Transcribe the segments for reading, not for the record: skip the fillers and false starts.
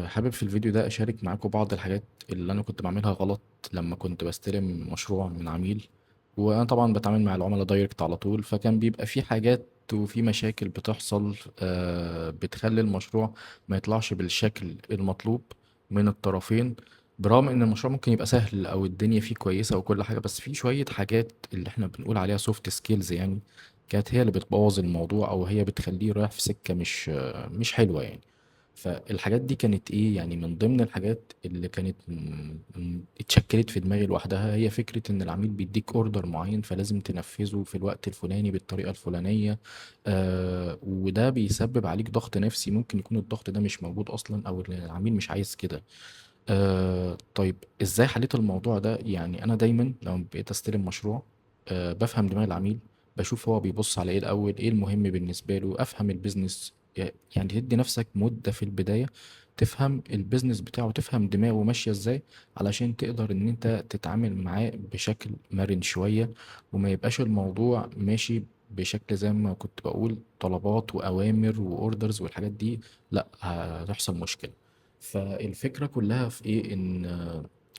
حابب في الفيديو ده أشارك معاكم بعض الحاجات اللي أنا كنت بعملها غلط لما كنت بستلم مشروع من عميل، وأنا طبعا بتعامل مع العملاء direct على طول، فكان بيبقى في حاجات وفي مشاكل بتحصل بتخلي المشروع ما يطلعش بالشكل المطلوب من الطرفين، برغم ان المشروع ممكن يبقى سهل او الدنيا فيه كويسة وكل حاجة، بس في شوية حاجات اللي احنا بنقول عليها soft skills يعني كانت هي اللي بتبوظ الموضوع او هي بتخليه رايح في سكة مش حلوة يعني. فالحاجات دي كانت ايه؟ يعني من ضمن الحاجات اللي كانت اتشكلت في دماغي لوحدها هي فكرة ان العميل بيديك order معين فلازم تنفذه في الوقت الفلاني بالطريقة الفلانية، وده بيسبب عليك ضغط نفسي، ممكن يكون الضغط ده مش موجود اصلا او العميل مش عايز كده. طيب ازاي حليت الموضوع ده؟ يعني انا دايما لما بقيت استلم مشروع بفهم دماغ العميل، بشوف هو بيبص على ايه الاول، ايه المهم بالنسبة له، افهم ال business. يعني تدي نفسك مدة في البداية تفهم ال business بتاعه، تفهم دماغه ماشية ازاي، علشان تقدر ان انت تتعامل معاه بشكل مرن شوية، وما يبقاش الموضوع ماشي بشكل زي ما كنت بقول طلبات واوامر و orders والحاجات دي، لا هتحصل مشكلة. فالفكرة كلها في ايه؟ ان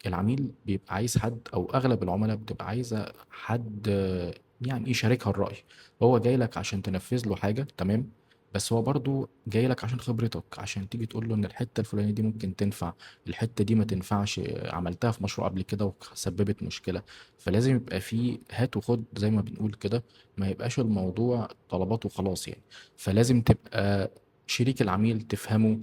العميل بيبقى عايز حد، او اغلب العملاء بتبقى عايزة حد يشاركها الرأي. هو جاي لك عشان تنفذ له حاجة، تمام، بس هو برضو جاي لك عشان خبرتك، عشان تيجي تقول له ان الحتة الفلانية دي ممكن تنفع، الحتة دي ما تنفعش، عملتها في مشروع قبل كده وسببت مشكلة. فلازم يبقى فيه هات وخد زي ما بنقول كده، ما يبقاش الموضوع طلبات وخلاص يعني. فلازم تبقى شريك العميل، تفهمه،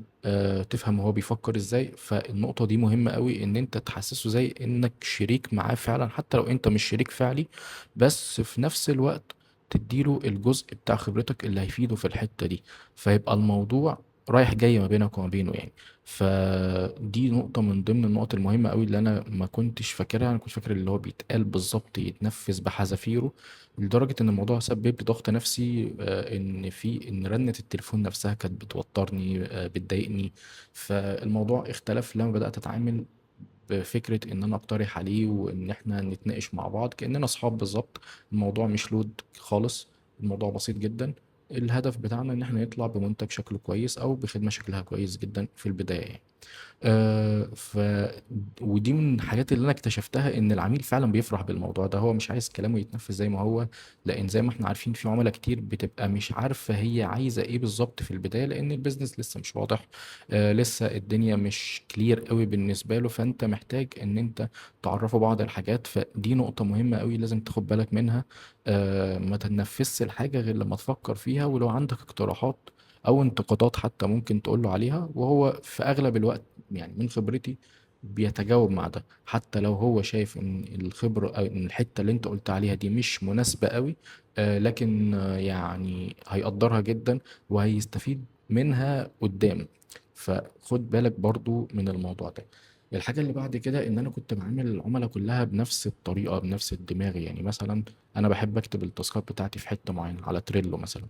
تفهم هو بيفكر ازاي. فالنقطة دي مهمة قوي، ان انت تحسسه زي انك شريك معاه فعلا، حتى لو انت مش شريك فعلي، بس في نفس الوقت تديله الجزء بتاع خبرتك اللي هيفيده في الحتة دي، فيبقى الموضوع رايح جاي ما بينك وما بينه يعني. فدي نقطة من ضمن النقط المهمة قوي اللي أنا ما كنتش فاكرها. أنا كنت فاكر اللي هو بيتقال بالظبط يتنفذ بحذافيره، لدرجة إن الموضوع سبب لي ضغط نفسي، إن رنة التليفون نفسها كانت بتوترني، بتضايقني. فالموضوع اختلف لما بدأت أتعامل بفكرة إن أنا أقترح عليه وإن إحنا نتناقش مع بعض كأننا أصحاب بالظبط. الموضوع مش لود خالص، الموضوع بسيط جدا. الهدف بتاعنا إن إحنا نطلع بمنتج شكله كويس أو بخدمة شكلها كويس جدا في البداية يعني. ودي من الحاجات اللي أنا اكتشفتها، إن العميل فعلا بيفرح بالموضوع ده، هو مش عايز كلامه يتنفذ زي ما هو، لأن زي ما إحنا عارفين في عملاء كتير بتبقى مش عارفة هي عايزة إيه بالظبط في البداية، لأن ال business لسه مش واضح، لسه الدنيا مش clear قوي بالنسبة له، فأنت محتاج إن أنت تعرفه بعض الحاجات. فدي نقطة مهمة قوي لازم تاخد بالك منها، ما تنفذش الحاجة غير لما تفكر فيها، ولو عندك اقتراحات أو انتقادات حتى ممكن تقوله عليها، وهو في أغلب الوقت من خبرتي بيتجاوب مع ده، حتى لو هو شايف إن الخبرة أو إن الحتة اللي أنت قلت عليها دي مش مناسبة قوي، لكن هيقدرها جدا وهيستفيد منها قدام. فخد بالك برضو من الموضوع ده. الحاجة اللي بعد كده إن أنا كنت بعامل العملاء كلها بنفس الطريقة بنفس الدماغ. مثلا أنا بحب أكتب التاسكات بتاعتي في حتة معينة على تريلو مثلا،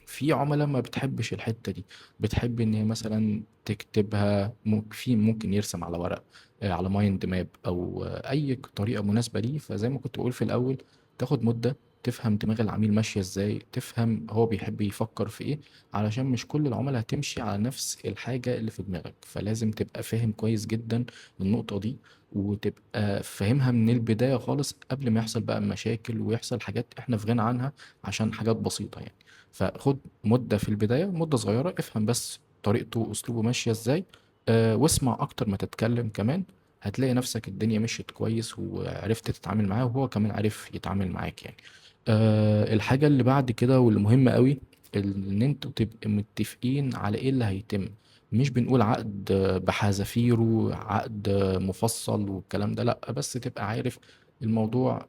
في عملاء ما بتحبش الحتة دي، بتحب إن هي مثلا تكتبها، في ممكن يرسم على ورق، على mind map أو، أي طريقة مناسبة ليه. فزي ما كنت بقول في الأول، تاخد مدة تفهم دماغ العميل ماشية إزاي، تفهم هو بيحب يفكر في إيه، علشان مش كل العملاء هتمشي على نفس الحاجة اللي في دماغك. فلازم تبقى فاهم كويس جدا النقطة دي، وتبقى فاهمها من البداية خالص قبل ما يحصل بقى مشاكل ويحصل حاجات إحنا في غنى عنها عشان حاجات بسيطة يعني. فخد مدة في البداية، مدة صغيرة، افهم بس طريقته وأسلوبه ماشية إزاي، واسمع أكتر ما تتكلم كمان، هتلاقي نفسك الدنيا مشيت كويس وعرفت تتعامل معاه، وهو كمان عرف يتعامل معاك يعني. الحاجة اللي بعد كده واللي مهمة قوي، إن انتوا تبقوا متفقين على إيه اللي هيتم. مش بنقول عقد بحذافيره، عقد مفصل والكلام ده، لأ، بس تبقى عارف الموضوع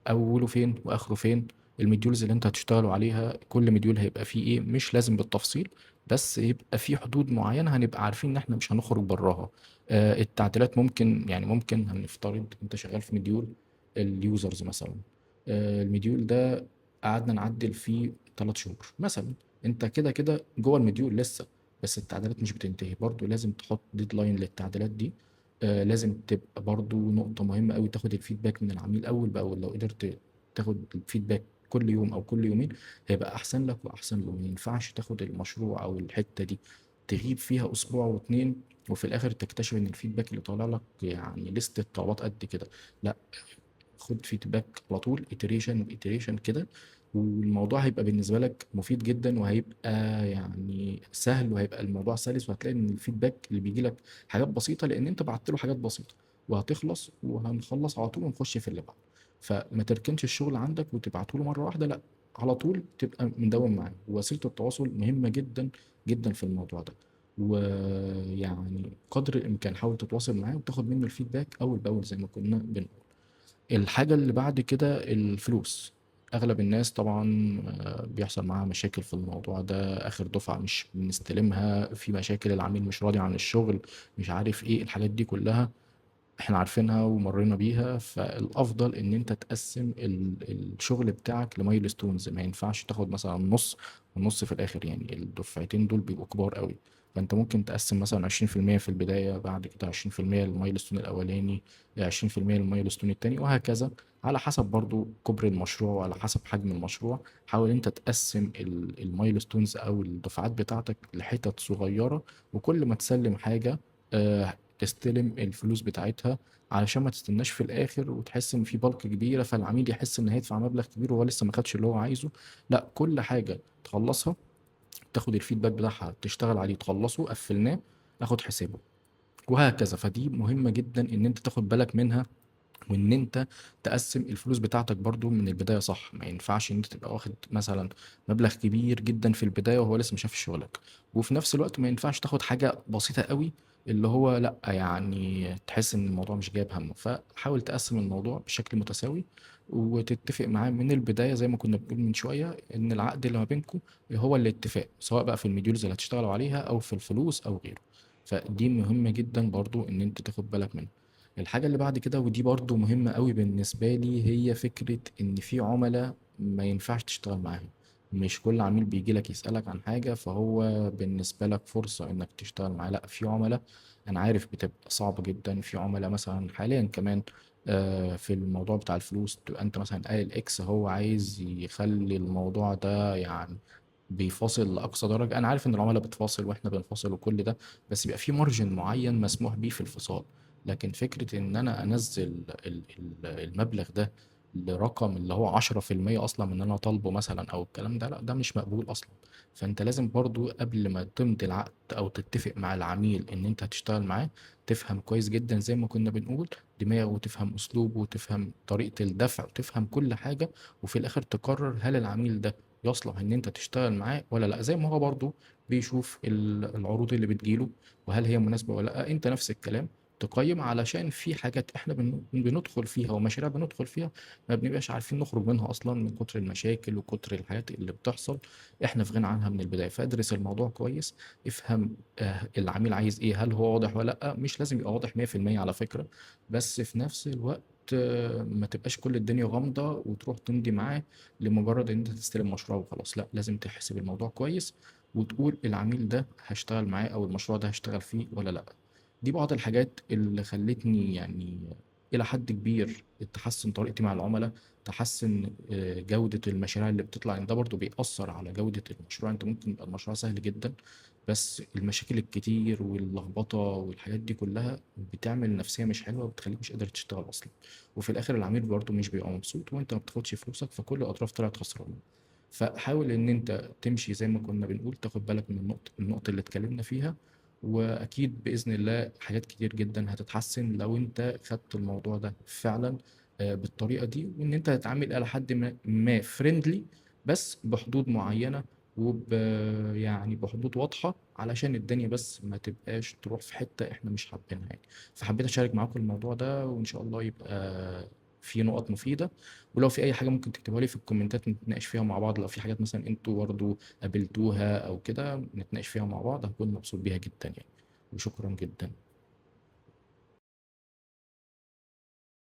أوله فين وآخره فين، ال modules اللي انت هتشتغلوا عليها كل module هيبقى فيه ايه، مش لازم بالتفصيل بس يبقى في حدود معينة هنبقى عارفين ان احنا مش هنخرج براها. التعديلات ممكن هنفترض انت شغال في module ال users مثلا، ال module ده قعدنا نعدل فيه 3 شهور مثلا، انت كده كده جوه ال module لسه، بس التعديلات مش بتنتهي، برضو لازم تحط deadline للتعديلات دي. لازم تبقى برضو نقطة مهمة قوي تاخد ال feedback من العميل أول بأول، لو قدرت تاخد ال feedback كل يوم أو كل يومين هيبقى أحسن لك وأحسن له. ما ينفعش تاخد المشروع أو الحتة دي تغيب فيها أسبوع و2 وفي الآخر تكتشف إن ال feedback اللي طالع لك يعني ليستة طلبات قد كده. لأ، خُد feedback على طول iteration وiteration كده، والموضوع هيبقى بالنسبة لك مفيد جدًا، وهيبقى يعني سهل، وهيبقى الموضوع سلس، وهتلاقي إن ال feedback اللي بييجي لك حاجات بسيطة، لإن أنت بعتّ له حاجات بسيطة، وهتخلص وهنخلّص على طول ونخش في اللي بعده. فما تركنش الشغل عندك وتبعته له مرة واحدة، لأ، على طول تبقى مداوم معاه. ووسيلة التواصل مهمة جدًا، جدًا في الموضوع ده. ويعني قدر الإمكان حاول تتواصل معاه وتاخد منه ال feedback أول بأول زي ما كنا بنقول. الحاجة اللي بعد كده الفلوس. أغلب الناس طبعًا بيحصل معاها مشاكل في الموضوع ده، آخر دفعة مش بنستلمها، في مشاكل، العميل مش راضي عن الشغل، مش عارف إيه، الحاجات دي كلها إحنا عارفينها ومرينا بيها. فالأفضل إن أنت تقسم الشغل بتاعك لmilestones، ما ينفعش تاخد مثلًا نص والنص في الآخر، يعني الدفعتين دول بيبقوا كبار أوي. فأنت ممكن تقسم مثلًا 20% في البداية، بعد كده 20% للmilestone الأولاني، 20% للmilestone التاني، وهكذا على حسب برضه كُبر المشروع وعلى حسب حجم المشروع. حاول أنت تقسم الmilestones أو الدفعات بتاعتك لحتت صغيرة، وكل ما تسلم حاجة تستلم الفلوس بتاعتها، علشان ما تستناش في الآخر وتحس إن في bulk كبيرة، فالعميل يحس إن هيدفع مبلغ كبير وهو لسه ما خدش اللي هو عايزه. لأ، كل حاجة تخلصها تاخد ال feedback بتاعها، تشتغل عليه، تخلصه، قفلناه، آخد حسابه، وهكذا. فدي مهمة جدًا إن أنت تاخد بالك منها، وإن أنت تقسم الفلوس بتاعتك برضه من البداية صح. ما ينفعش إن أنت تبقى واخد مثلًا مبلغ كبير جدًا في البداية وهو لسه ما شافش شغلك، وفي نفس الوقت ما ينفعش تاخد حاجة بسيطة أوي اللي هو لأ، يعني تحس إن الموضوع مش جايب همه. فحاول تقسم الموضوع بشكل متساوي، وتتفق معاه من البداية زي ما كنا بنقول من شوية إن العقد اللي ما بينكم هو الاتفاق، سواء بقى في الmodules اللي هتشتغلوا عليها أو في الفلوس أو غيره. فدي مهمة جدًا برضه إن أنت تاخد بالك منها. الحاجة اللي بعد كده ودي برضه مهمة أوي بالنسبة لي، هي فكرة إن في عُملا ما ينفعش تشتغل معاهم. مش كل عميل بييجي لك يسألك عن حاجة فهو بالنسبة لك فرصة إنك تشتغل معاه، لأ، في عُملا أنا عارف بتبقى صعبة جدًا، في عُملا مثلًا حاليًا كمان في الموضوع بتاع الفلوس، تبقى أنت مثلًا قايل X هو عايز يخلّي الموضوع ده يعني بيفاصل لأقصى درجة. أنا عارف إن العُملا بتفاصل وإحنا بنفاصل وكل ده، بس بيبقى في margin معين مسموح بيه في الفصال. لكن فكرة إن أنا أنزّل ال ال المبلغ ده لرقم اللي هو 10% أصلًا من اللي أنا طالبه مثلًا أو الكلام ده، لأ، ده مش مقبول أصلًا. فأنت لازم برضه قبل ما تمضي العقد أو تتفق مع العميل إن أنت هتشتغل معاه، تفهم كويس جدًا زي ما كنا بنقول دماغه، وتفهم أسلوبه، وتفهم طريقة الدفع، وتفهم كل حاجة، وفي الآخر تقرر هل العميل ده يصلح إن أنت تشتغل معاه والّا لأ. زي ما هو برضه بيشوف العروض اللي بتيجي له وهل هي مناسبة والّا لأ، أنت نفس الكلام تقيّم، علشان في حاجات إحنا بندخل فيها ومشاريع بندخل فيها ما بنبقاش عارفين نخرج منها أصلًا من كتر المشاكل وكتر الحاجات اللي بتحصل، إحنا في غنى عنها من البداية. فادرس الموضوع كويس، افهم العميل عايز إيه، هل هو واضح والّا لأ، مش لازم يبقى واضح 100% على فكرة، بس في نفس الوقت ما تبقاش كل الدنيا غامضة وتروح تمضي معاه لمجرد إن أنت تستلم مشروع وخلاص، لأ، لازم تحسب الموضوع كويس وتقول العميل ده هاشتغل معاه أو المشروع ده هاشتغل فيه والّا لأ. دي بعض الحاجات اللي خلّتني يعني إلى حد كبير تحسّن طريقتي مع العُملا، تحسّن جودة المشاريع اللي بتطلع، لإن ده برضه بيأثّر على جودة المشروع. أنت ممكن يبقى المشروع سهل جدًا، بس المشاكل الكتير واللخبطة والحاجات دي كلّها بتعمل نفسية مش حلوة وبتخلّيك مش قادر تشتغل أصلًا، وفي الآخر العميل برضه مش بيبقى مبسوط وأنت ما بتاخدش فلوسك، فكل الأطراف طلعت خسرانة. فحاول إن أنت تمشي زي ما كنا بنقول، تاخد بالك من النقطة اللي اتكلمنا فيها، وأكيد بإذن الله حاجات كتير جدًا هتتحسن لو أنت خدت الموضوع ده فعلًا بالطريقة دي، وإن أنت هتتعامل إلى حد ما friendly بس بحدود معينة وب يعني بحدود واضحة، علشان الدنيا بس ما تبقاش تروح في حتة إحنا مش حابينها يعني. فحبيت أشارك معاكم الموضوع ده، وإن شاء الله يبقى في نقط مفيدة، ولو في أي حاجة ممكن تكتبوها لي في الكومنتات نتناقش فيها مع بعض، لو في حاجات مثلًا أنتم برضه قابلتوها أو كده نتناقش فيها مع بعض، هاكون مبسوط بيها جدًا يعني، وشكرًا جدًا.